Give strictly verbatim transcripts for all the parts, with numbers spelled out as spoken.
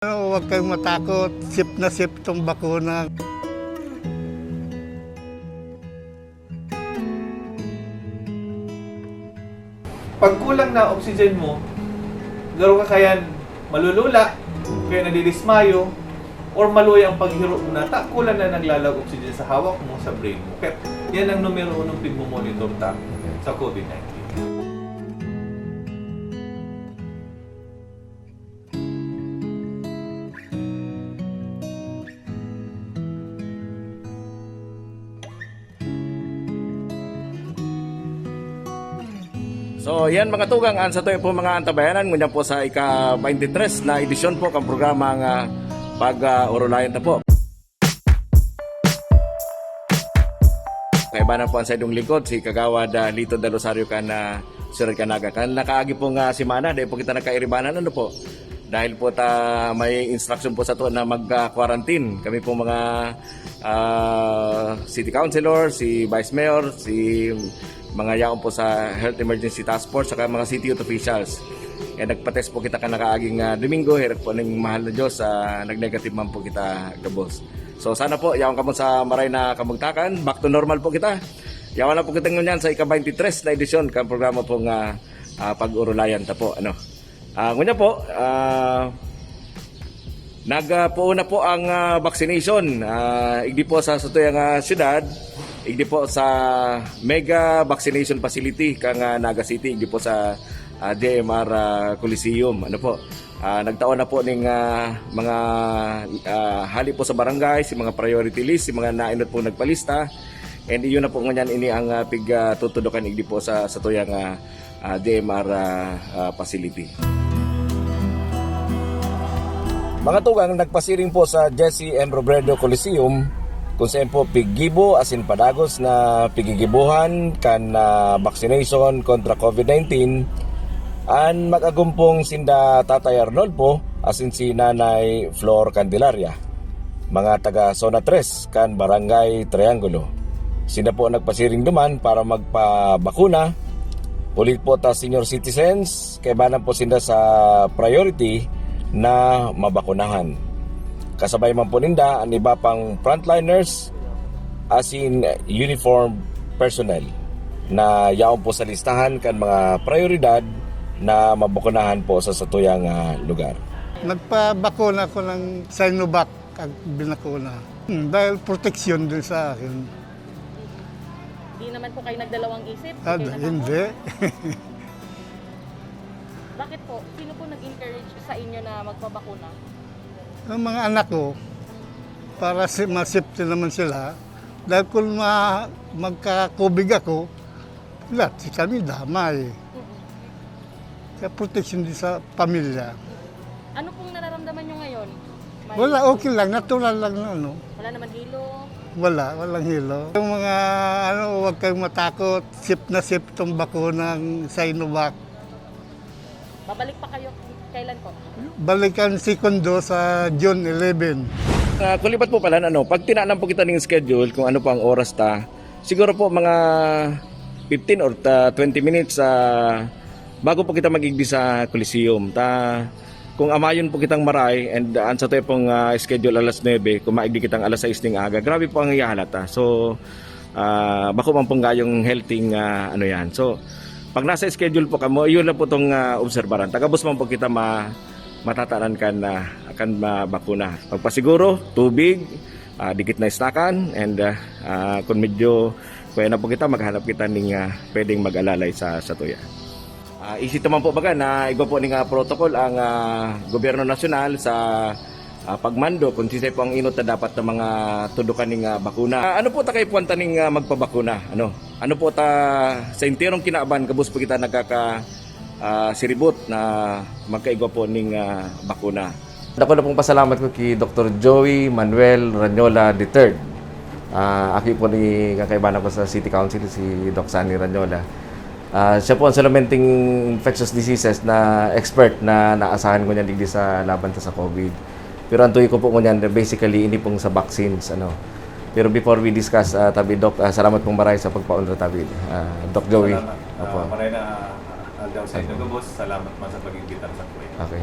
Ano, huwag kayong matakot. Safe na safe itong bakuna. Pag kulang na oxygen mo, laro ka kayan malulula, kaya nadidismayo, or maluya ang paghiro mo na, ta kulang na naglalag oxygen sa hawak mo, sa brain mo. Kaya yan ang numero unong pigmomonitor ta sa COVID nineteen. So, yan mga tugang, ang satoy po mga antabayanan, ngunyan po sa ika-twenty-three na edisyon po kan programa nga Pag-, ah, Orulayan Ta Po. Kaibanan po ang saindong lingkod, si Kagawad, ah, Lito Del Rosario kan, ah, Siyudad kan Naga. Kan nakaagi pong, ah, semana, dahil po kita nagkairibanan, ano po? Dahil po ta may instruction po sa to na mag-quarantine. Kami po mga, ah, city councilor, si vice mayor, si mga yaon po sa health emergency task force, saka mga city youth officials. Kaya nagpa-test po kita kan nakaaging, ah, Domingo, hirak po ning mahal na Diyos, ah, nag-negative man po kita gabos. So sana po, yaon kamo sa maray na kamugtakan, back to normal po kita. Yaon na po kita ngunyan sa ika-twenty-three na edisyon kan programa pong, ah, ah, Pag-Orulayan Ta Po, ano. Ah, ngunyan po, ah, nagpuon na po ang, ah, vaccination. Ah, igdi po sa satuyang, ah, syudad, igdi po sa mega vaccination facility kan, ah, Naga City, igdi po sa, ah, D M R, ah, Coliseum. Ano po? Ah, nagtao na po ning, ah, mga, ah, hali po sa barangay, si mga priority list, si mga nainot pong nagpalista. And iyon na po ngunyan ini ang, ah, pig, ah, tutudokan igdi po sa, sa tuyang, ah, ah, D M R, ah, ah, facility. Mga tugang, nagpasiring po sa Jesse M. Robredo Coliseum, kung saan po piggibo asin padagos na pigigibohan kan, ah, vaccination kontra COVID nineteen, an mag-agom pong sinda Tatay Arnolfo asin si Nanay Flor Candelaria, mga taga Zona tres kan Barangay Triangulo. Sinda po nagpasiring duman para magpabakuna. Huli po ta senior citizens, kaibanan po sinda sa priority na mabakunahan. Kasabay man po ninda an iba pang frontliners asin uniform personnel na yaon po sa listahan kan mga prayoridad na mabakunahan po sa satuyang, ah, lugar. Nagpabakuna ako ng Sinovac at binakuna. Hmm, dahil proteksyon din sa akin. Di naman po kayo nagdalawang isip? Ah, Di kayo natakot? Hindi. Bakit po? Sino po nag-encourage sa inyo na magpabakuna? Ang mga anak ko, para si, ma-safety naman sila. Dahil kung ma-, magka-COVID ako, lahat si kami damay. Mm-mm. Kaya protection din sa pamilya. Ano pong nararamdaman nyo ngayon? May Wala, okay lang. Natural lang na ano. Wala naman hilo? Wala, walang hilo. Yung mga ano, huwag kayong matakot. Safe na safe itong bakunang Sinovac. Babalik pa kayo kailan po? Balikan segundo sa June eleven. Ah, kung libat po pala, ano, pag tinanan po kita ng schedule kung ano po ang oras ta, siguro po mga fifteen or ta-, twenty minutes, ah, bago po kita mag-igdi sa Coliseum. Ta, kung amayon po kitang maray and, ah, ang sa tayo pong, ah, schedule alas nuebe, kung maigdi kitang alas sais ning aga, grabe po ang ihahalata. So, ah, bako man pong gayong healthy, ah, ano yan. So, pag nasa schedule po kamo, yun lang po tong, ah, obserbaran. Tagabos man po kita ma-, matatanan kan, ah, kan, ah, bakuna. Pagpasiguro, tubig, ah, dikit na snack-an, and, ah, ah, kung medyo kaya na po kita, maghanap kita ning, ah, pwedeng mag-alalay sa, sa tuya. Ah, isip naman po baga na igwa po ning, ah, protocol ang, ah, gobyerno nasyonal sa, ah, pagmando kung siisay po ang inot na dapat na mga tudukan ning, ah, bakuna. Ah, ano po ta kay puwanta ning, ah, magpabakuna? Ano? Ano po ta sa enterong kinaban gabos po kita nagkaka, ah, siribot na magkaigwa po ning, ah, bakuna? Dako na pong pasalamat ko ki Doktor Joey Manuel Ranyola the third. Ah, aki po ni kakaibahan ko sa City Council, si Doc Sunny Ranyola. Ah, siya po ang salamenting infectious diseases na expert na naasahan ko niyan digdi sa laban ta sa COVID. Pero ang tuyo ko po ngunyan, basically, ini pong sa vaccines, ano. Pero before we discuss, ah, tabi, Doc, ah, salamat pong maray sa pagpaunra tabi. Ah, Doc Joey. Salamat. Opo. Ah, maray na, ah, aldaw sa inyo, Opo. Gabos. Salamat man sa pag-imbita sa kuya. Okay.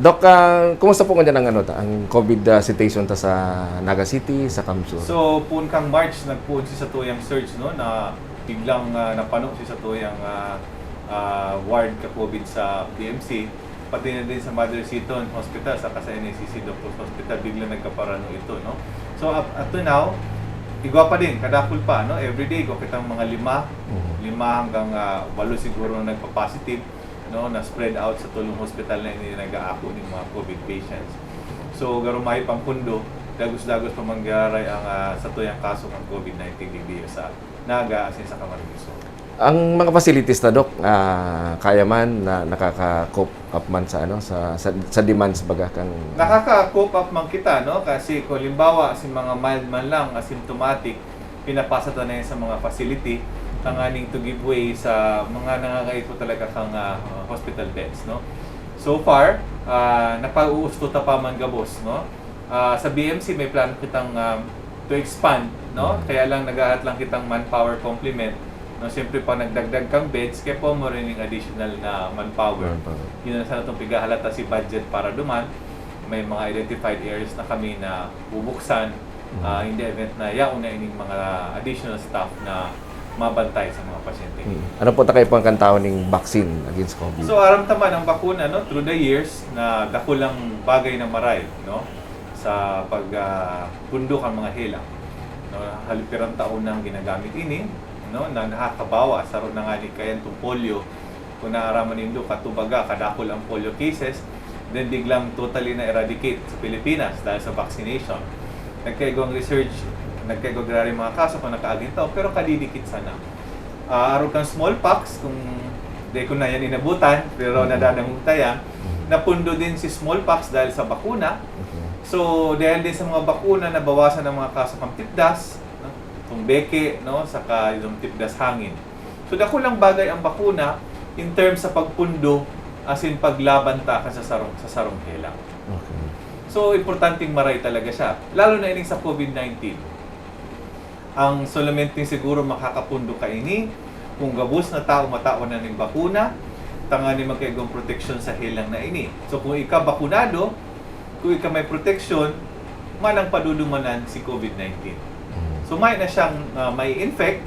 Doc, ah, kumusta po ngunyan ang, ano, ta, ang COVID, ah, situation ta sa Naga City, sa Kamsur? So, poon kang March, nagpoon si satuyang surge, no, na biglang, ah, napano si satuyang, ah, ah, ward ka-COVID sa B M C, pati na din sa Mother Seton Hospital, saka sa N I C C Doctors Hospital, biglang nagkaparano ito, no? So, up, up to now, igwa pa din, kadakul pa, no? Everyday, igwa kitang mga lima, Mhm. lima hanggang, ah, walo siguro na nagpa-positive, no, na spread out sa tulong hospital na ini nag-aako ning mga COVID patients. So, garo mayo pang pundo, dagos-dagos pa man giraray ang, ah, satuyang kaso kan COVID nineteen digdi sa Naga asin sa Camarines Sur. Ang mga facilities ta, Doc, ah, kaya man na nakaka-cope up man sa, ano, sa, sa, sa demands baga kang Nakaka-cope up man kita, no? Kasi kung halimbawa, si mga mild man lang, asymptomatic, pinapasa ta na yan sa mga facility, tanganing to give way sa mga nangangaipo talaga kang, ah, hospital beds, no? So far, ah, napag-uusto ta pa man gabos, no? Ah, sa B M C, may plano kitang, ah, to expand, no? Mm. Kaya lang, naghahat lang kitang manpower complement, no? Siyempre, pa nagdagdag kang beds, kaya po mo rin yung additional na manpower. Manpower. Yun ang sana itong pigahalata si budget para duman. May mga identified areas na kami na bubuksan, Mhm. ah, in the event na yaon na ining mga additional staff na mabantay sa mga pasyente. Hmm. Ano po ta kayo pang kantaon ning vaccine against COVID? So, aram ta man ang bakuna, no, through the years, na dakulang bagay na maray, no, sa pag, ah, pundo kan mga helang, no, halipiran taon nang ginagamit ini, no, na nakakabawa, saro na nga ni kayan tong polio, kung naaraman nindo, katubaga, kadakul ang polio cases, then biglang totally na-eradicate sa Pilipinas dahil sa vaccination. Nagkaigwang research, nagkaigwang grabe mga kaso kung nakaaging tao, pero kadidikit sana. Ah, arog kang smallpox, kung di ko na yan inabutan, pero Mhm. nadadangog ta yan, napundo din si smallpox dahil sa bakuna. Okay. So, dahil din sa mga bakuna, nabawasan ang mga kaso ng tipdas, no? Itong beke, no? Saka yung tipdas hangin. So, dakulang bagay ang bakuna in terms sa pagpundo, as in paglaban ta kan sa sarong, sa sarong helang. Okay. So, importanteng maray talaga siya, lalo na ining sa COVID nineteen. Ang solamente siguro makakapundo kaini kung gabos na tao matawan na ning bakuna, tanganing magkaigwang proteksyon sa helang na ini. So, kung ika bakunado, kung ika may proteksyon, manang padudumanan si COVID nineteen. Mm. So, may na siyang, ah, may infect,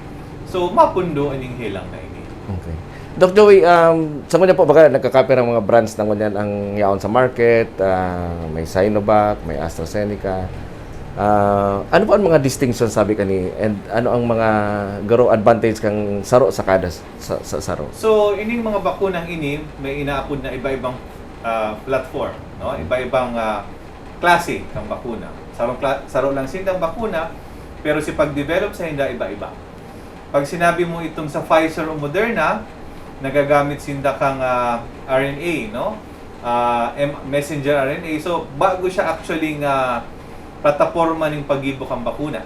so mapundo ining helang na ini. Okay. Doc Joey, um, sa ngunyan po, baga nagkakapira ang mga brands na ngunyan ang yaon sa market, ah, may Sinovac, may AstraZeneca. Ah, ano po ang mga distinction, sabi kani, and ano ang mga garo advantage kang saro sa kada s-, sa, sa saro? So, ining mga bakunang ini, may inaapod na iba-ibang, ah, platform, no? Iba-ibang, ah, klase ng bakuna. Sarong kla-, saro lang sindang bakuna, pero si pag-develop sa hinda iba-iba. Pag sinabi mo itong sa Pfizer o Moderna, nagagamit sinda kang, ah, R N A, no? Ah, M-, messenger R N A. So, bago siya actually nga plataporma ning paggibo kang bakuna.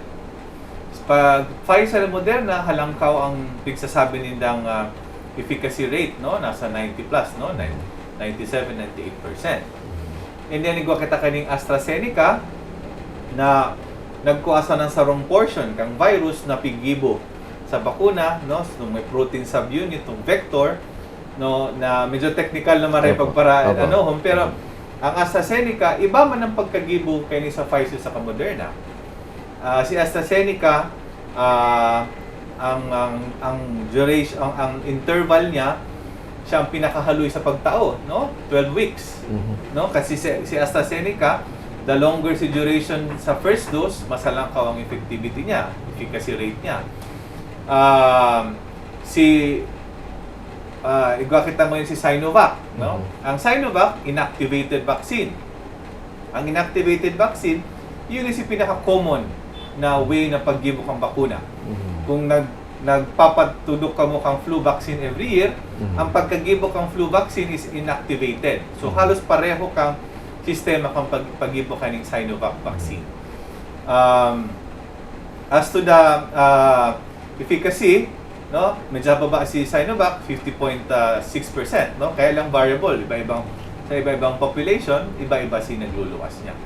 Pag Pfizer, Moderna, halangkaw ang pigsasabi nindang, ah, efficacy rate, no? Nasa ninety plus, no? Nin-, ninety-seven, ninety-eight percent. And then, igwa kita kaning AstraZeneca na nagkuasa ng sarong portion kang virus na piggibo sa bakuna, no? So, may protein subunit, itong vector, no? Na medyo technical na maray Opo. pagpara-, Opo. ano, hom, pero ang AstraZeneca, iba man ang pagkagibo kaini sa Pfizer saka Moderna. Ah, si AstraZeneca, ah, ang, ang, ang duration, ang, ang interval niya, siya ang pinakahaloy sa pagtao, no? Twelve weeks, Mhm. no? Kasi si, si AstraZeneca, the longer si duration sa first dose, mas halangkaw ang effectivity niya, efficacy rate niya. Um, si, ah, igwa kita ngayon si Sinovac, no? Mhm. Ang Sinovac, inactivated vaccine. Ang inactivated vaccine, yun is yung pinaka-common na way na paggibo kang bakuna. Mhm. Kung nag-, nagpapatudok kamo kang flu vaccine every year, Mhm. ang pagkagibo kang flu vaccine is inactivated. So, Mhm. halos pareho kang sistema kang pag-, paggibo kaning Sinovac vaccine. Um, as to the, uh, efficacy, no? Medyo baba si Sinovac, fifty point six percent, no? Kaya lang variable, iba-ibang, sa iba-ibang population, iba-iba si nagluluwas niya.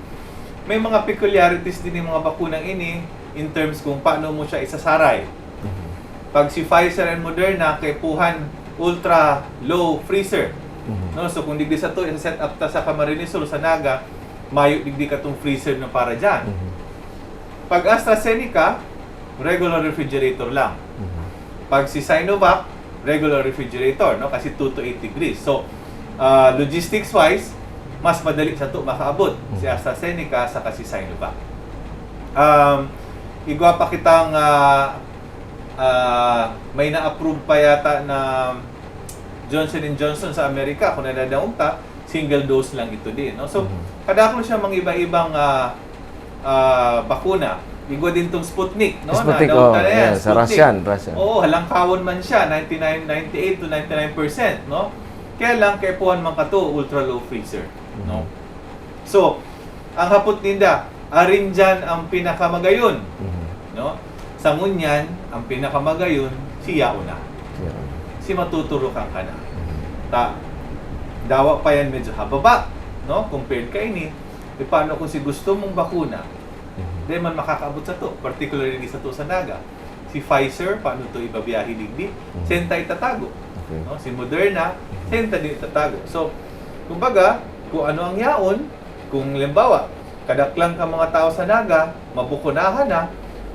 May mga peculiarities din yung mga bakunang ini in terms kung paano mo siya isasaray. Mhm. Pag si Pfizer and Moderna, kaipuhan ultra low freezer. Mhm. No? So, kung digdi sato, isa-set up ta sa Camarines Sur, sa Naga, mayo digdi katong freezer na para dyan. Mhm. Pag AstraZeneca, regular refrigerator lang. Mhm. Pag si Sinovac, regular refrigerator, no? Kasi two to eight degrees. So, ah, logistics-wise, mas madali sato makaabot si Mhm. AstraZeneca saka si Sinovac. Um, igwa pa kitang, ah, ah, may na-approve pa yata na Johnson and Johnson sa Amerika, kung nadadaog ta, single dose lang ito din, no? So, Mhm. kadakul siya mga iba-ibang, ah, ah, bakuna. Igwa din tong Sputnik, no? Sputnik, Nadadaog oh, ta na yan, yeah, sa Sputnik. Russian, Russian. Oo, halangkawon man siya, ninety-nine, ninety-eight to ninety-nine percent, no? Kaya lang, kaipuhan man kato, ultra low freezer, no? Mhm. So, ang hapot ninda, arin dyan ang pinakamagayon, Mhm. no? Sa ngunyan, ang pinakamagayon, si yaon na. Yaon. Si matuturukan ka na. Mhm. Ta, dawa pa yan medyo hababa, no? Compared kaini, e paano kung si gusto mong bakuna, Mhm. di man makakaabot sato, particularly sato sa Naga. Si Pfizer, paano to ibabiyahe digdi? Mhm. Senta itatago? Okay. No? Si Moderna, Mhm. senta din itatago? So, kumbaga, kung ano ang yaon, kung halimbawa, kadaklan ka mga tao sa Naga, mabukunahan na,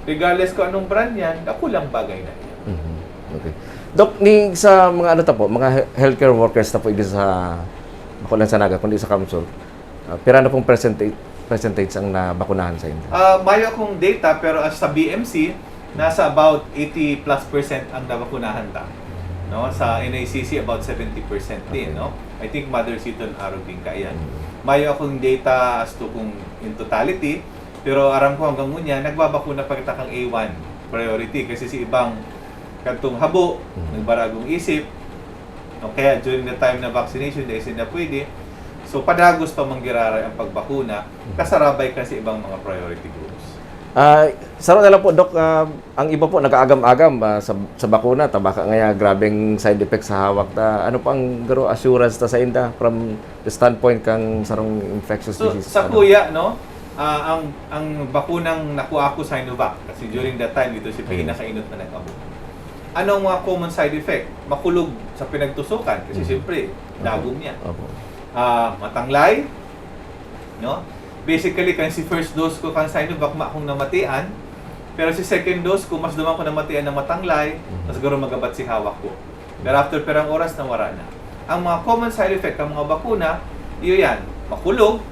regardless kung anong brand yan, dakulang bagay na yan. Mhm. Okay. Doc, ni sa mga ano ta po, mga he-, healthcare workers ta po, igdi sa, bako lang sa Naga, kundi sa Kamsur, ah, pira na pong percentage, percentage ang nabakunahan sa inyo? Ah, mayo akong data, pero as sa B M C, nasa about eighty plus percent ang nabakunahan ta. No? Sa N I C C, about seventy percent din, Okay. no? I think Mother Seton arog din kaiyan. Mm. Mayo akong data as to kung in totality, pero aram ko hanggang ngunyan, nagbabakuna pa kita kang A one priority. Kasi si ibang kadtong habo, Mm. nagbaragong isip, o kaya during the time na vaccination, dai sinda pwede. So, padagos pa man giraray ang pagbakuna, Mm. kasarabay kan sa ibang mga priority groups. Ah, saro na lang po, Doc, ah, ang iba po nag-aagam-agam, ah, sa, sa bakuna, ta baka ngaya grabeng side effects sa hawak ta. Ano po ang garo assurance ta sa inda from the standpoint kang sarong infectious So, disease? sa Ano? kuya, no? Ah, ang, ang bakunang nakuha ko, Sinovac. Kasi during that time, ito si Ayun. pinakainot na nag-abot. Anong mga common side effect? Makulog sa pinagtusukan. Kasi Mhm. siyempre, Opo. dagom niya. Opo. Ah, matanglay, no? Basically, kan si first dose ko kan Sinovac, ma akong namatian. Pero si second dose ko, mas duman ko namatian na matanglay, Mhm. mas garo magabat si hawak ko. Pero after pirang oras, nawara na. Ang mga common side effect ng mga bakuna, iyo yan, makulog,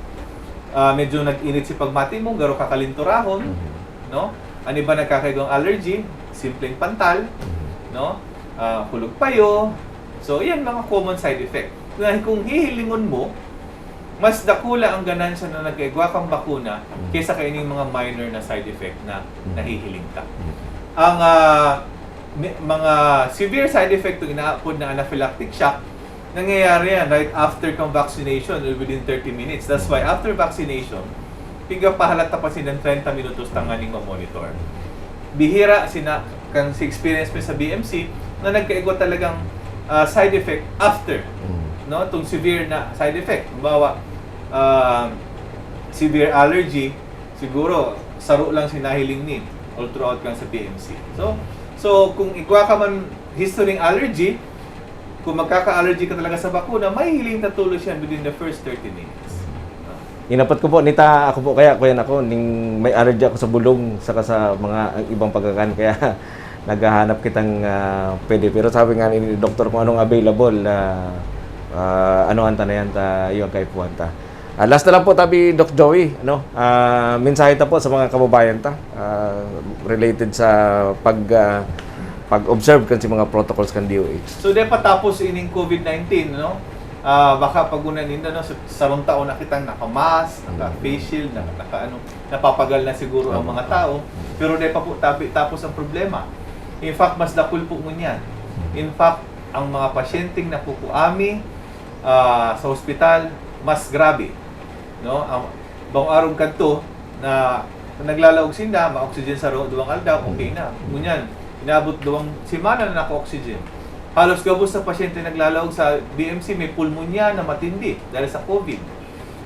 ah, medyo nag-init si pagmati mo, garo kakalinturahon, Mhm. no? Ang iba nagkakaigwang allergy, simpleng pantal, Mhm. no? Ah, kulog payo. So, yan mga common side effect. Kaya kung hihilingon mo, mas dakula ang ganansya na nagkaigwa kang bakuna Mm. kaysa kaining mga minor na side effect na Mm. nahihiling ka. Mm. Ang, ah, mi-, mga severe side effect, itong inaapod na anaphylactic shock, nangyayari yan right after kang vaccination or within thirty minutes. That's why after vaccination, pigapahalat ta pa silang treinta minutos tanganing ma-monitor. Bihira sina, kan si experience mi sa B M C, na nagkaigwa talagang, ah, side effect after, Mm. no? Itong severe na side effect. Halimbawa, ah, severe allergy, siguro, saro lang si nahiling ni all throughout kan sa B M C. So, so kung igwa ka man history ng allergy, kung magkaka-allergy ka talaga sa bakuna, mahihiling ta tulos yan within the first thirty minutes. Inapot ko po, nita, ako po kaya, kuya, ako, ning may allergy ako sa bulong, saka sa mga ibang pagkakan, kaya naghahanap kitang, ah, pwede. Pero sabi nga ni doktor, kung anong available, ah, ah, anuhan ta na yan, ta, yung kaipuhan ta. Ah, last na lang po, tabi, Doc Joey, ano, ah, mensahe ta po sa mga kababayan ta, ah, related sa pag, ah, pag-observe kan si mga protocols kan D O H. So, di pa tapos ining COVID nineteen, no? Ah, baka pag-una ninda, no, sa, sarong taon na kitang naka-mask, Mm. naka-face shield, naka, naka-ano, napapagal na siguro ang Tama. mga tao, Mm. pero di pa po tapi-, tapos ang problema. In fact, mas dakul po ngunyan. Mm. In fact, ang mga pasyenteng nakukuha mi, ah, sa hospital, mas grabe, no? Ang bang arog kadto na naglalaog sinda, ma-oxygen sa ro-, duwang aldaw, okay na. Mm. Ngunyan, inabot duwang semana na naka-oxygen. Halos gabos sa pasyente naglalaog sa B M C may pulmonya na matindi dahil sa COVID.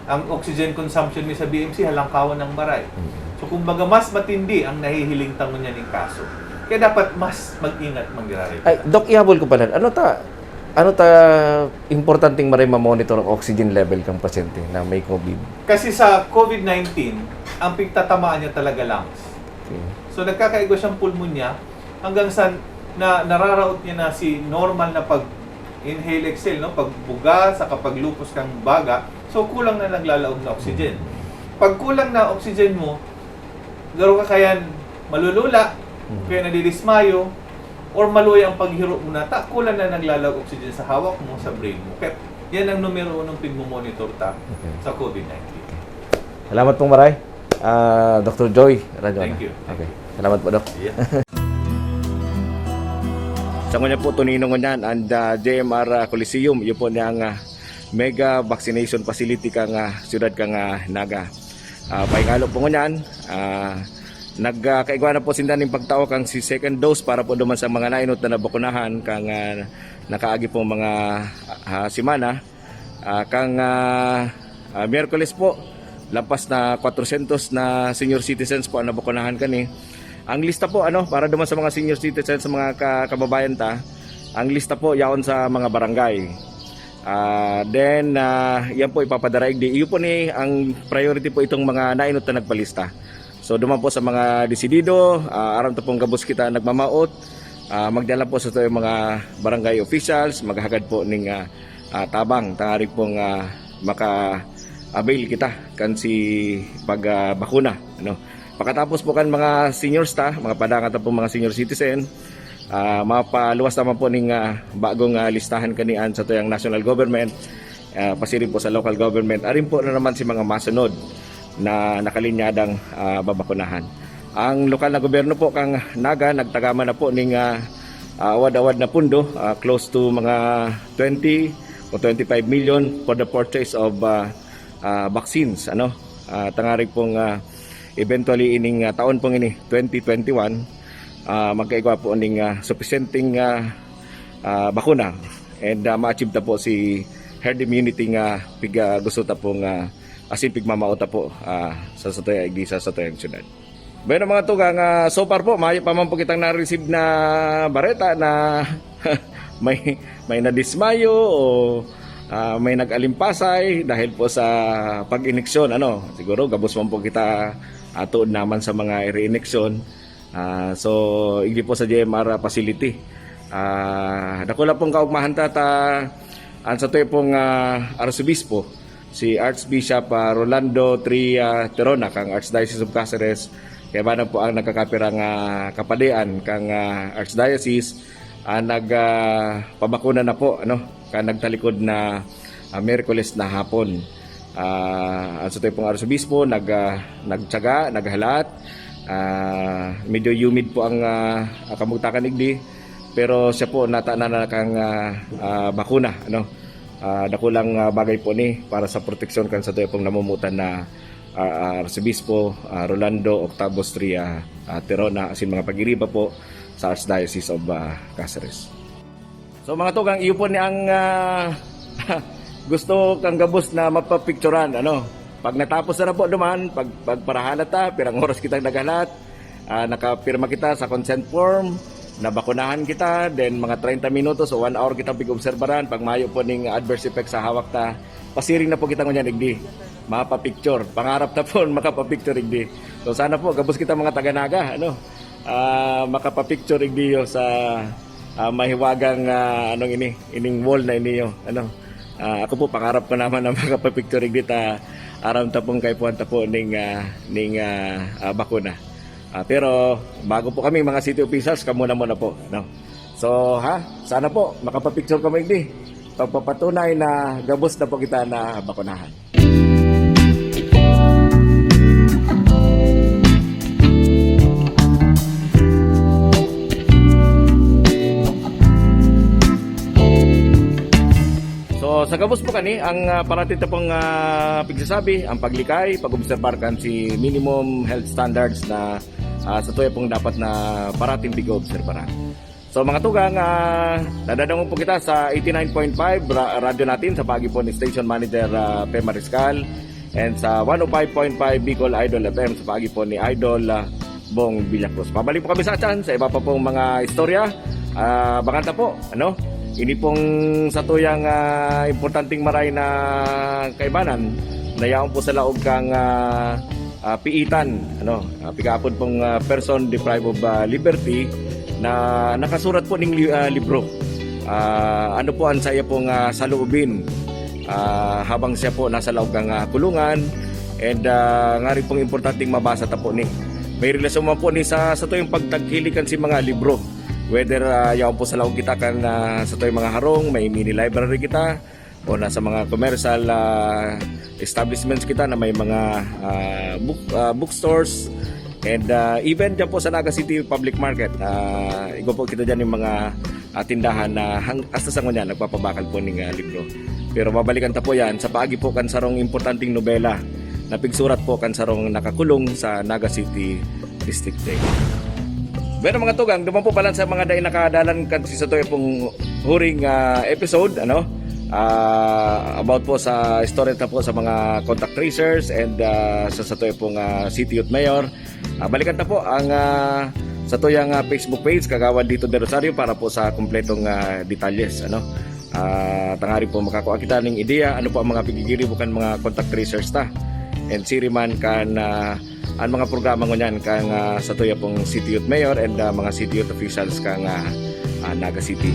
Ang oxygen consumption mi sa B M C halangkawan ng baray. Mm. So, kumbaga, mas matindi ang nahihiling ta ngunyan ning kaso. Kaya dapat mas mag-ingat, manggiraray Ay, tayo. Doc, ihabol ko pala. Ano ta, Ano ta importanteng maray ma-monitor ang oxygen level kan pasyente na may COVID? Kasi sa COVID nineteen, ang pigtatamaan niya talaga lungs. Okay. So, nagkakaigwa siyang pulmonya hanggang sa na, nararaot niya na si normal na pag-inhale, exhale, no? Pagbuga, sa kapaglupos kang baga. So, kulang na naglalaog na oxygen. Pag kulang na oxygen mo, garo ka kayan malulula, Mhm. kaya nadidismayo, or maluya ang paghiro mo na, ta, kulang na naglalaog oxygen sa hawak mo, sa brain mo. Kaya yan ang numero unong pigmomonitor ta Okay. sa COVID nineteen. Salamat pong maray, ah, Doctor Joy Rañona. Thank you. Okay. Salamat po, Doc. Yeah. Sa ngunyan po, tunino ngunyan, and, ah, J M R, ah, Coliseum, yun po niyang, ah, mega vaccination facility kang, ah, siyudad kang, ah, Naga. Ah, paingalo po ngunyan, ah, nag, ah, kaigwa na po sinda ning pagtao kang si second dose para po duman sa mga nainot na nabakunahan kang, ah, nakaagi pong mga, ah, semana. Ah, kang, ah, ah, Miyerkules po, lampas na kwatrosyentos na senior citizens po ang nabakunahan kani. Ang lista po, ano, para duman sa mga senior citizens, sa mga ka-, kababayan ta, ang lista po yaon sa mga barangay. Ah, then, ah, yan po ipapadaraig di. Iyo po ni ang priority po itong mga nainot na nagpalista. So, duman po sa mga desidido, ah, aram ta pong gabos kita nagmamaot, ah, magdala po sa mga barangay officials, maghagad po ning, ah, ah, tabang, tangarig pong, ah, maka-avail kita kan si pag, ah, bakuna, ano. Pakatapos po kan mga seniors ta, mga padangat ta pong mga senior citizen, ah, mapaluwas naman po ning, ah, bagong, ah, listahan kanian sa tuyang national government, ah, pasiring po sa local government. Arin po na naman si mga masunod na nakalinyadang, ah, babakunahan. Ang lokal na gobyerno po kang Naga, nagtagaman na po ning, ah, ah, awad-awad na pundo, ah, close to mga twenty o twenty-five million for the purchase of, ah, ah, vaccines, ano. Ah, tangarig pong, ah, eventually ining, ah, taon pong ini, twenty twenty-one, ah, magkaigwa po ning, ah, supisyenteng, ah, ah, bakuna. And, ah, ma-achieve ta po si herd immunity nga pig-, ah, gusto ta pong, ah, asin pigmamao ta po, ah, sa satuya, igdi sa satuyang syudad. Bueno, mga tugang, ah, so far po, mayo pa man po kitang na-receive na bareta na may, may nadismayo o, ah, may nag-alimpasay dahil po sa pag-ineksyon, ano. Siguro gabos man po kita, ah, tuod naman sa mga iri-ineksyon. Ah, so, igdi po sa J M R facility. Ah, dakula pong kaugmahan ta, ta, ang satuya pong, ah, Arsobispo, si Archbishop, ah, Rolando Tria Tirona, kang Archdiocese of Caceres, kaya ba na po ang nagkakapirang, ah, kapadian kang, ah, Archdiocese, ah, nag, ah, pabakuna na po, ano, kan nagtalikod na, ah, Miyerkules na hapon. Ah, ang satuya pong Arsobispo nag, ah, nagtiyaga, naghalat. Ah, medyo humid po ang, ah, kamugtakan igdi, pero siya po natanan na kang, ah, ah, bakuna, ano. Ah, dakulang, ah, bagay po ni para sa proteksyon kan satuya pong namomotan na, ah, ah, Arsobispo, ah, Rolando Octavio Stria, ah, Tirona, asin mga pag-iriba po sa Archdiocese of, ah, Caceres. So, mga tugang, iyo po ni ang, ah, gusto kang gabos na mapapicturan, ano? Pag natapos na, na po duman, pag, pagparahalat ta, pirang oras kitang naghalat, ah, nakapirma kita sa consent form, nabakunahan kita, then mga treinta minutos o one hour kitang pig-obserbaran, pag mayo po ning adverse effect sa hawak ta, pasiring na po kita ngunyan, igdi. Mapapicture. Pangarap ta po, makapapicture, igdi. So, sana po, gabos kita mga taga-Naga, ano? Ah, makapapicture igdiyo sa, ah, mahiwagang, ah, anong ini, ining wall na iniyo, ano. Ah, ako po, pangarap ko naman na makapapicture igdi ta, aram ta pong kaipuhan ta po ning, ah, ning, ah, ah, bakuna. Ah, pero bago po kami mga city officials, kamo na muna po, no? So, ha, sana po, makapapicture kami igdi. Pagpapatunay na gabos na po kita na bakunahan. So, sa gabos po kani, ang, ah, parati ta pong, ah, pigsasabi, ang paglikay, pag-obserbar kan si minimum health standards na, ah, sa tuya pong dapat na parating pig-oobserbaran. So, mga tugang, ah, nadadangog po kita sa eighty-nine point five Ra-, Radyo Natin sa paagi po ni Station Manager, ah, Pe Mariscal, and sa one oh five point five Bicol Idol F M sa paagi po ni Idol, ah, Bong Villacruz. Pabalik po kami sa atyan sa iba pa pong mga istorya. Ah, abangan ta po, ano? Ini pong satuyang, ah, importanteng maray na kaibanan, na yaon po sa laog kan, ah, ah, piitan, ano, ah, pigkaapod pong, ah, person deprived of, ah, liberty na nakasurat po ning li-, ah, libro. Ah, ano po ang saiya pong, ah, saloobin, ah, habang siya po nasa laog kan, ah, kulungan, and, ah, ngari pong importanteng mabasa ta po ni. May relasyon man po ni sa satuyang pagtagkilikan si mga libro. Whether, ah, yaon po sa laog kita kan, ah, satuyang mga harong, may mini library kita, o nasa mga commercial, ah, establishments kita na may mga, ah, book, ah, bookstores, and, ah, even dyan po sa Naga City Public Market, ah, igwa po kita dyan yung mga, ah, tindahan na hang-, hasta sa ngunyan, nagpapabakal po ning, ah, libro. Pero babalikan ta po yan sa paagi po kan sarong importanteng nobela na pigsurat po kan sarong nakakulong sa Naga City District Jail. Pero mga tugang, duman po pala sa mga dai nakadalan kan si satuya pong huring, ah, episode, ano? Ah, about po sa istorya ta po sa mga contact tracers and, ah, sa satuya pong, ah, City Youth Mayor. Ah, balikan ta po ang, ah, satuyang, ah, Facebook page, Kagawad Lito de Rosario, para po sa kompletong, ah, detalyes, ano? Ah, tangari po makakua kita ning ideya, ano po ang mga pigigiribo kan mga contact tracers ta. And siri man kan, ah, ang mga programa ngunyan kan, ah, satuya pong City Youth Mayor and, ah, mga City Youth officials kan, ah, ah, Naga City.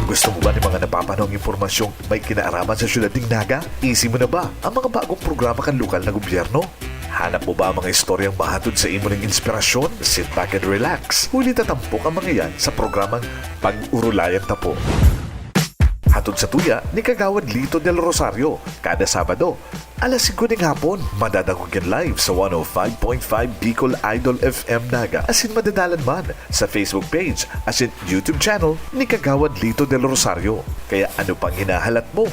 Gusto mo ba ng mga napapanahong impormasyong may kinaaraman sa siyudad ning Naga? Easy mo na ba ang mga bagong programa kan lokal na gobyerno? Hanap mo ba ang mga istoryang mahatod sa imo ning inspirasyon? Sit back and relax. Huli ta tampok ang mga yan sa programang Pag-urulayan Ta Po. Hatod sa tuya ni Kagawad Lito del Rosario, kada Sabado, alas singko ning hapon. Madadangog yan live sa one oh five point five Bicol Idol F M Naga, asin madadalan man sa Facebook page asin YouTube channel ni Kagawad Lito del Rosario. Kaya ano pang hinahalat mo?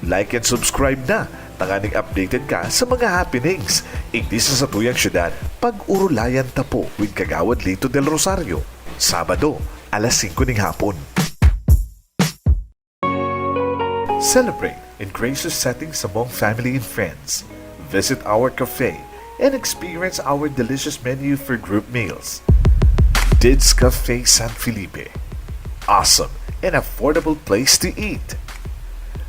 Like and subscribe na, tanganing updated ka sa mga happenings igdi sa satuyang syudad. Pag-urulayan Ta Po with Kagawad Lito del Rosario, Sabado, alas singko ning hapon. Celebrate in gracious settings among family and friends. Visit our cafe and experience our delicious menu for group meals. Dids Cafe San Felipe. Awesome and affordable place to eat.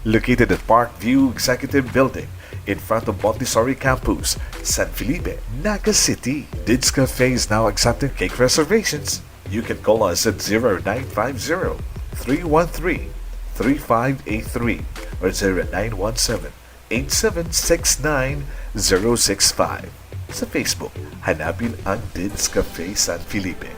Located at Park View Executive Building, in front of Montessori Campus, San Felipe, Naga City. Dids Cafe is now accepting cake reservations. You can call us at zero nine five zero, three one three, three five eight three or zero nine one seven, eight seven six nine zero six five. Sa Facebook, hanapin ang Dids Cafe San Felipe.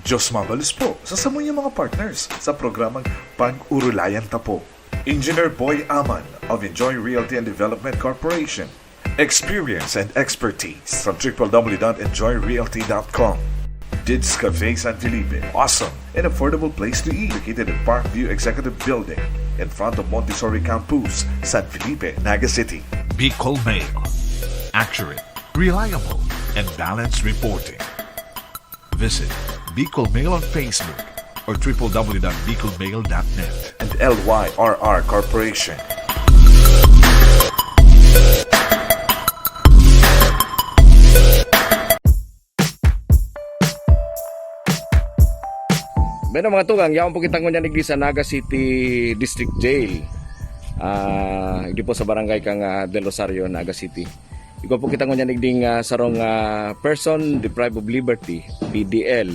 Diyos mabalos po sa samuyang mga partners sa programang Pag-urulayan Ta Po. Engineer Boy Aman of Enjoy Realty and Development Corporation. Experience and expertise from triple W dot enjoy realty dot com. Dids Cafe San Felipe. Awesome and affordable place to eat. Located at Parkview Executive Building, in front of Montessori Campus, San Felipe, Naga City. Bicol Mail. Accurate, reliable, and balanced reporting. Visit Bicol Mail on Facebook or triple W dot bicol mail dot net. And L Y R R Corporation. Bueno, mga tugang, yaon po kita ngunyan igdi sa Naga City District Jail. Ah, igdi po sa barangay kang, ah, Del Rosario, Naga City. Igwa po kita ngunyan igding, ah, sarong, ah, person deprived of liberty, P D L,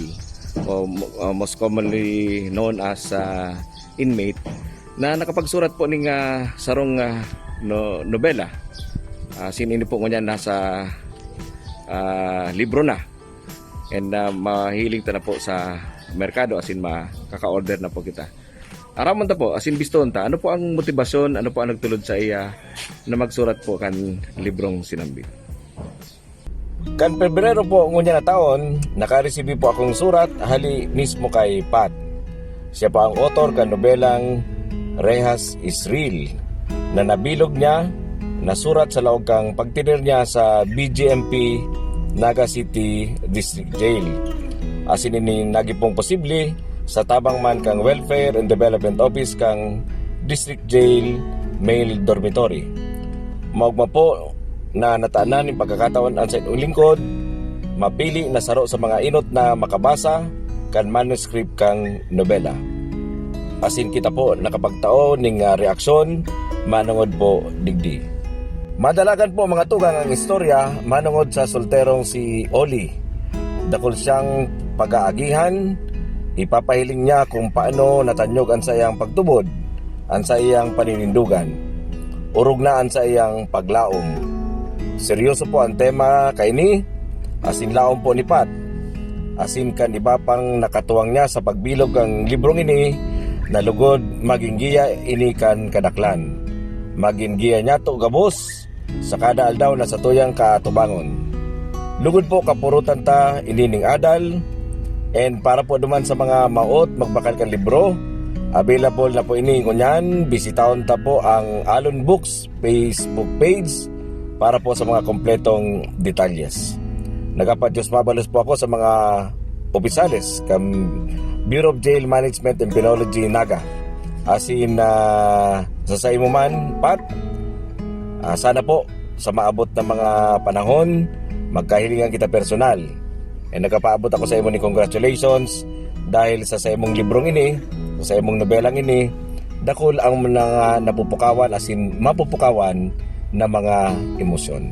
o mo-, ah, most commonly known as, ah, inmate, na nakapagsurat po ning, ah, sarong, ah, no-, nobela. Ah, sin ini po ngunyan nasa, ah, libro na. And, ah, mahiling ta na po sa merkado, asin makaka-order na po kita. Aramon ta po, asin biston ta, ano po ang motibasyon, ano po ang nagtulod sa iya na magsurat po kan librong sinambit? Kan Pebrero po ngunyan na taon, nakaresibi po akong surat hali mismo kay Pat. Siya po ang author kan nobelang Rehas Israel, na nabilog niya nasurat sa laog kan pagtener niya sa B G M P Naga City District Jail. Asin ini nagipong posible sa tabang man kan Welfare and Development Office kan District Jail Male Dormitory. Maogma po na natanan nin pagkakataon an saindong lingkod mapili na saro sa mga enot na makabasa kan manuscript kan nobela. Asin kita po nakapagtao nin, ah, reaksyon manongod po digdi. Madalagan po, mga tugang, ang istorya manongod sa solterong si Oli. Dakul siyang pag-aagihan, ipapahiling niya kung paano natanyog an saiyang pagtubod, an saiyang paninindogan. Orog na an saiyang paglaom. Seryoso po an tema kaini, asin laom po ni Pat, asin kan iba pang nakatuwang niya sa pagbilog kan librong ini, na lugod magin giya ini kan kadaklan. Magin giya niyato gabos sa kada aldaw na satuyang kaatubangon. Lugod po, kapurutan ta ini ning adal. And para po duman sa mga maot magbakal kan libro, available na po ini ngunyan. Bisitahon ta po ang Alon Books Facebook page para po sa mga kompletong detalyes. Nagpapadyos mabalos po ako sa mga opisales kan Bureau of Jail Management and Penology, Naga. Asin, ah, sa saimo man, Pat, ah, sana po sa maabot na mga panahon, magkahilingan kita personal. And nagpapaabot ako saimo nin congratulations dahil sa saimong librong ini, sa saimong nobelang ini, dakul ang mga napupukawan asin mapupukawan na mga emosyon.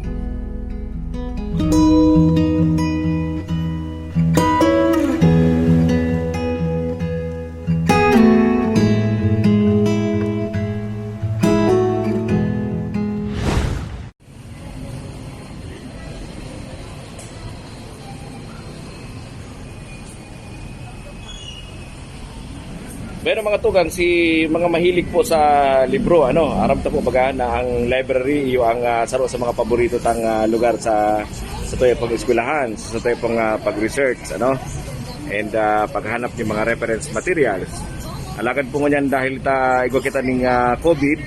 Pero, mga tugang, si mga mahilig po sa libro, ano, aram ta po baga na ang library iyo ang, ah, saro sa mga paborito tang, ah, lugar sa, sa satuya pong eskwelahan, sa satuya pong, ah, pag-research, ano, and, ah, paghanap ng mga reference materials. Alagad po ngunyan, dahil ta igwa kita ning, ah, COVID,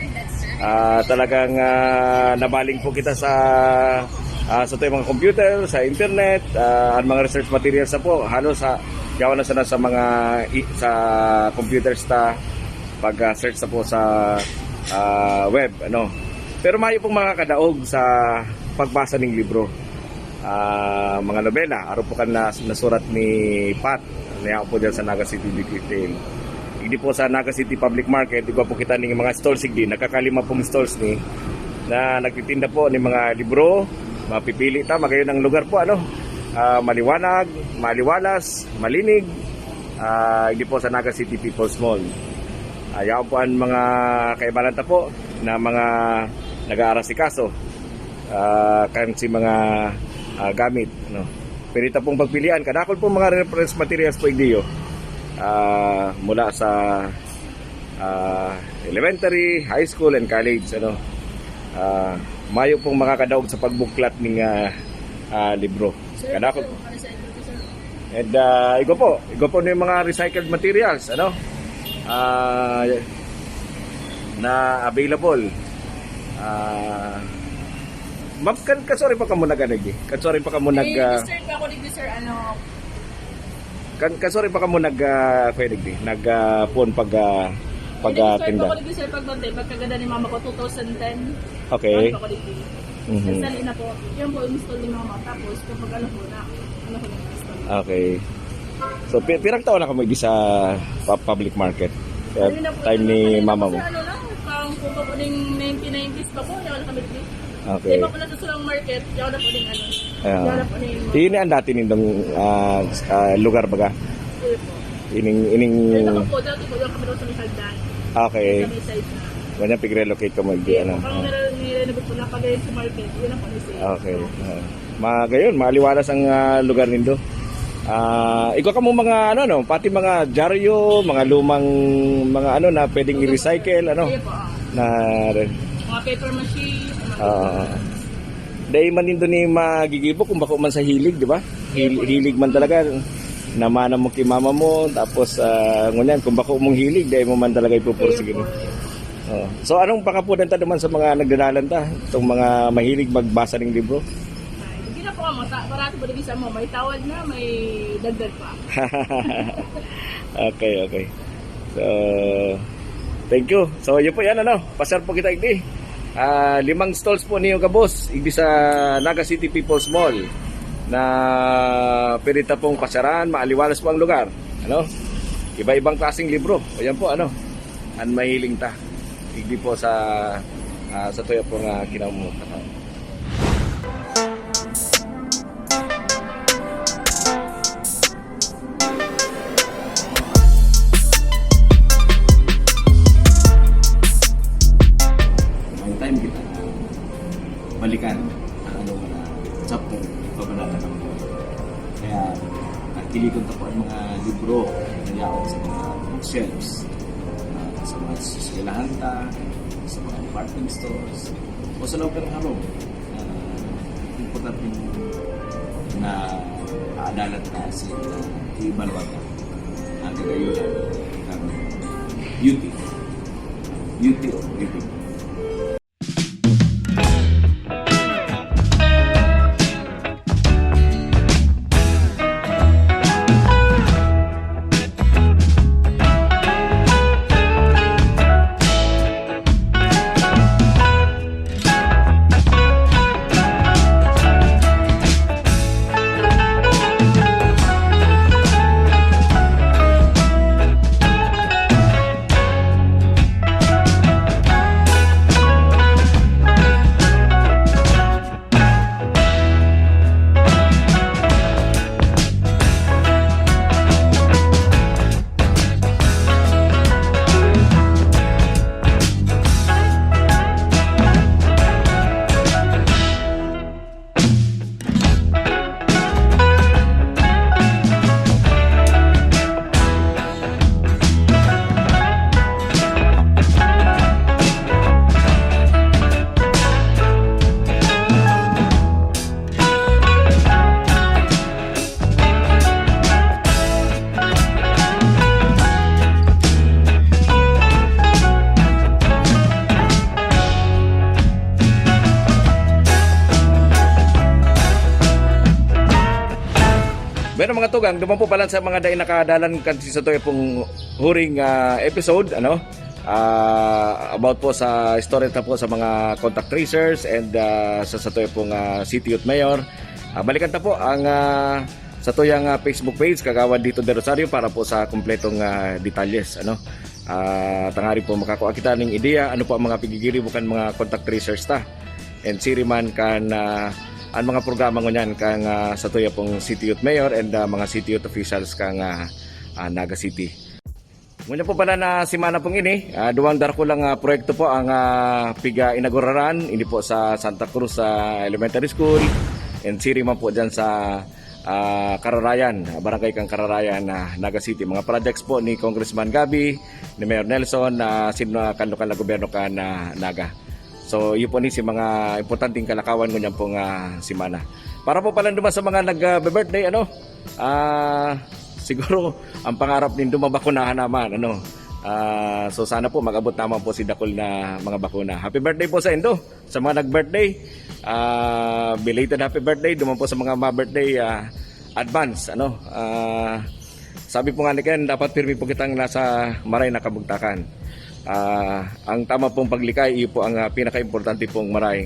ah, talagang, ah, nabaling po kita sa, ah, satuya mga computer, sa internet, ah, ang mga research materials na po, halos sa, yawan na sana sa mga i-, sa computers ta pag, ah, search na po sa, ah, web, ano. Pero mayo pong makakadaog sa pagbasa ning libro. Ah, mga nobela, arog po kan nas-, nasurat ni Pat, niya po dyan sa Naga City Big Retail. Hindi po sa Naga City Public Market, igwa po kita ning mga stalls, igdi, nagkakalima pong stalls ni, na nagtitinda po ng mga libro, mapipili ta, magayon ang lugar po, ano, ah, maliwanag, maliwalas, malinig, ah, igdi po sa Naga City People's Mall. Ah, yaon po ang mga kaibanan ta po na mga nag-aarasikaso, ah, kan si mga, ah, gamit, no? Pwede ta pong pagpilian. Kadakol pong mga reference materials po igdiyo. Ah, mula sa, ah, elementary, high school, and college, ano. Ah, mayo pong makakadaog sa pagbuklat ning, ah, ah, libro. Kadakol po. And, ah, igwa po, igwa po na yung mga recycled materials, ano? Ah, na available. Ah, ma'am, kan, kan sorry pa kamo nag-, ano, di? Kan sorry pa kamo nag, Eh, ah, Mister, pa ako digdi, sir, ano? Kan, kan sorry pa kamo nag, ah, pwede di? Nag, ah, phone pag, ah, pag, Hindi, ah, sir, tinda. Pa ako digdi, sir, pagbantay, pagkagada ni mama ko, two thousand ten. Okay. Ano pa ko digdi? Mhm. Sasali na po. Yan po, install ni mama. Tapos, kapag ano po na, ano po yung install. Okay. So, pi-, pirang taon na kamo igdi sa pa-, public market? Sa Ayun na po, time ni ano, mama mo? Sa ano lang, parang kung pa po ning nineteen nineties pa po, yaon na kami digdi. Okay. Di pa po nasusulang market, yaon na po ning ano. Ayan. Yaon na po ning Ini ang dati nindong, ah, ah, lugar baga? Ayun po. Ining, ining Ayun ako po, dati po, yaon kami daw sa may sagdan. Okay. Sa may side na. Ganyan, pig-relocate ka mo, Hindi di, ano? po, parang Ah. nire-, nire-renovate po na, kaya sa market, yun ang policy. Okay. Ah. Mga gayon, maliwalas ang, ah, lugar nindo. Ah, igwa kamo mga, ano, no, pati mga dyaryo, mga lumang, mga ano na pwedeng i-recycle, ano, Ayun po, ah. na Mga paper mache, mga Ah. Dahil man nindo ni magigibo kung bako man sa hilig, di ba? Hil-, hilig man talaga. Namana mo kay mama mo, tapos, ah, ngunyan, kung bako mong hilig, dahil mo man talaga ipupursige mo. Ayun po. Oh. So, anong pangapodan ta naman sa mga nagdadalan ta? Itong mga mahilig magbasa ng libro? Ay, hindi na po kamo. Sa, parati po lagi sa mo, may tawad na, may dagdag pa. Okay, okay. So, thank you. So, yun po yan, ano. Pasar po kita, igdi. Ah, limang stalls po niyo, kabos. Igdi sa Naga City People's Mall na pwede ta pong pasyaran, maaliwalas po ang lugar. Ano? Iba-ibang klaseng libro. O yan po, ano. Ang mahiling ta. Igdi po sa, ah, sa tuya po nga kinamumutan. May time kita na balikan ang ano na chapter, pagbalatan ng buhay. Kaya, nagtiligon ta po ang mga libro na yaon sa mga bookshelves, ah, sa mga eskwelahan ta, sa mga department stores, o sa lugar harong. Ah, importante na aadalan ta sa ibalwata ang kagayunan ng beauty. Beauty of beauty. Pero mga tugang, duman po pala sa mga dai nakadalan kan sa tuya pong huring ah, episode, ano? Ah, about po sa story ta po sa mga contact tracers and ah, sa satuya pong ah, City Youth Mayor. Ah, balikan ta po ang ah, satuyang ah, Facebook page, Kagawad Lito de Rosario, para po sa kompletong ah, detalles, ano? Ah, tangari po makakua kita ning ideya ano po ang mga pigigiribo kan mga contact tracers ta. And siri man kan ah, ang mga programa ngunyan kan ah, satuya pong City Youth Mayor and ah, mga City Youth officials kan ah, ah, Naga City. Ngunyan po pala na semana pong ini, ah, duwang darakulang ah, proyekto po ang ah, piga-inauguraran, ini po sa Santa Cruz ah, Elementary School, and siri man po dyan sa ah, Kararayan, Barangay kan Kararayan, ah, Naga City. Mga projects po ni Congressman Gabby, ni Mayor Nelson, na sin ah, kan lokal na gobyerno kan ah, Naga. So, yun po ni si mga importanteng kalakawan ngunyan pong ah, semana. Para po pala duman sa mga nag-birthday, ano, ah, siguro ang pangarap nindo mabakunahan naman, ano. Ah, so sana po mag-abot naman po si dakul na mga bakuna. Happy birthday po sa indo, sa mga nag-birthday. Ah, belated happy birthday duman po sa mga ma-birthday, ah, advance, ano. Ah, sabi po nga ni Ken, dapat pirmi po kitang nasa maray na kabugtakan. Ah, ang tama pong paglikay, iyo po ang ah, pinaka-importante pong maray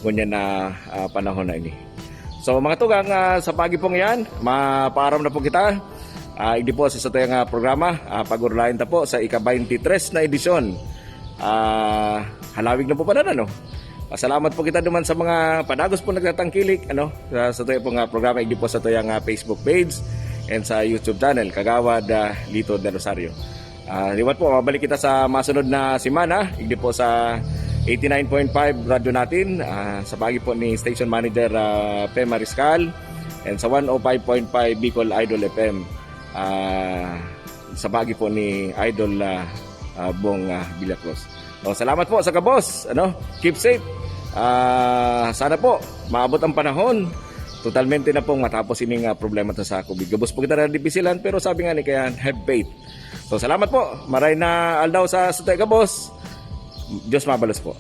ngunyan na ah, panahon na ini. So mga tugang, ah, sa pagi pong yan, mapaaram na po kita. Ah, igdi po sa satuyang ah, programa, ah, pag-urulayan ta po sa ika-twenty-three na edisyon. Ah, halawig na po pala na, no? Pasalamat po kita duman sa mga padagos po nagtatangkilik, ano, sa, sa tuya pong ah, programa, igdi po sa tuyang ah, Facebook page and sa YouTube channel, Kagawad ah, Lito de Rosario. Ah, liwat po, mabalik kita sa masunod na semana, igdi po sa eighty-nine point five Radyo Natin, ah, sa pagi po ni Station Manager ah, Pe Mariscal, and sa one oh five point five Bicol Idol F M. Ah, sa pagi po ni Idol ah, ah, Bong ah, Villacruz. O, salamat po sa kabos, ano? Keep safe. Ah, sana po maabot ang panahon, totalmente na pong matapos ining ah, problema ta sa COVID. Gabos po kita na dipisilan, pero sabi nga ni Kayan, have faith. So, salamat po. Maray na aldaw sa sutay gabos. Diyos mabalos po.